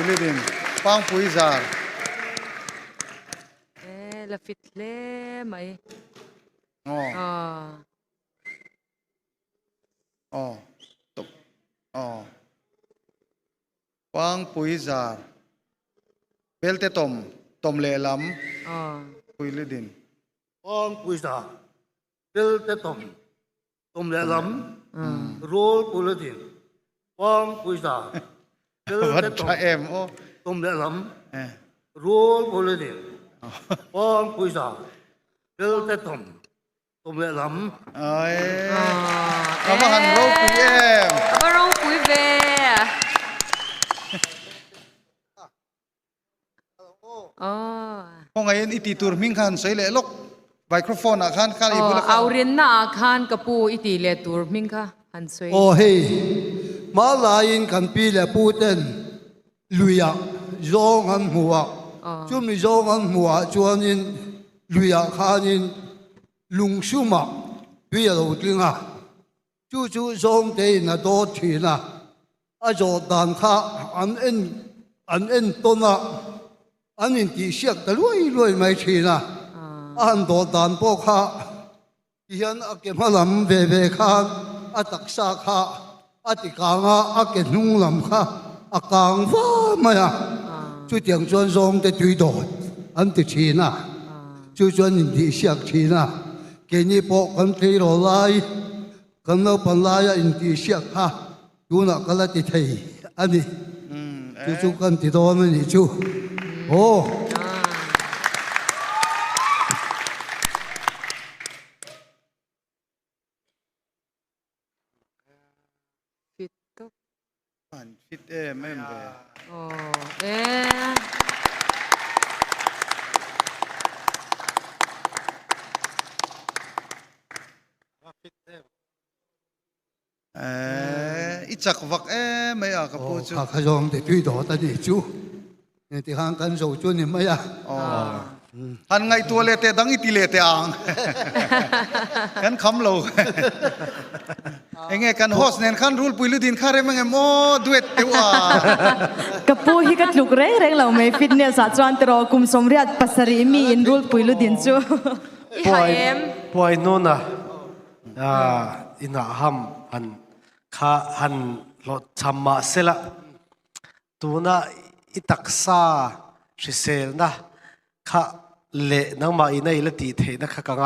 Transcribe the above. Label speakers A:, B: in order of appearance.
A: Pangpui Lidin, Pangpui zar.
B: E la fit hle mai.
A: Aw.
B: Aw.
A: Aw. Top. Aw. Pangpui zar. Belte tawm, tawm lehlam.
B: Aw.
A: Pui Lidin.
C: Pangpui zar. Belte tawm, tawm lehlam. Rawl Pui Lidin. Pangpui zar. Belte tawm, tawm lehlam. Rawl Pui Lidin. Pangpui zar. Belte tawm, Tum leh lam.
A: Ai. A va han ropui em.
B: A va ropui ve.
A: Khawngaih in i tih tur hming kha han sawi leh lawk. Microphone ah khan kha i bula kha.
B: Aurinna ah khan ka pu i tih leh tur hming kha han sawi.
C: Aw hei, hmalaiin kan pi leh pu ten luiah zawng an hmu a, chumi zawng an hmuh ah chuanin luiah khanin lungsumah tui a lo tling a, chu chu zawngtein a dawt thin a, a zawh dan kha an en an en tawn a, an intihsiak ta luai luai mai thin a, a han dawt dan pawh kha Tihian a ke hma lam ve ve khan a taksa kha a ti kang a, a ke hnung lam kha a kang va mai a. Chutiang chuan zawngte tui dawt an ti thin a, chu chuan intihsiak thin a. Keini pawh kan tleirawl lai, kan naupan laia intihsiak kha tunah ka la ti thei a ni. Chu chu kan ti dawn a nih chu. Aw.
B: Fit tawp.
A: An fit em em ve.
B: Aw e.
A: Eh, i chak vak em mai a ka pu chu.
C: Kha kha zawng te tui dawt a nih chu. Ti khan kan zo chu ni mai a.
A: Han ngaihtuah leh teh dang i ti leh teh ang. Kan kham lo. Enge kan host nen khan rulpui ludin kha rem angem aw duet teuh a.
D: Ka pu hi ka tluk reng reng lo mai fitness ah chuan tiraw kum 87 mi in rulpui ludin chu.
B: I ha em?
E: Puai nuna. Inah ham han kha han hlawhchham mah sela, tuna i taksa hriselna kha leh nangmah ina i la tih theihna kha ka ngai.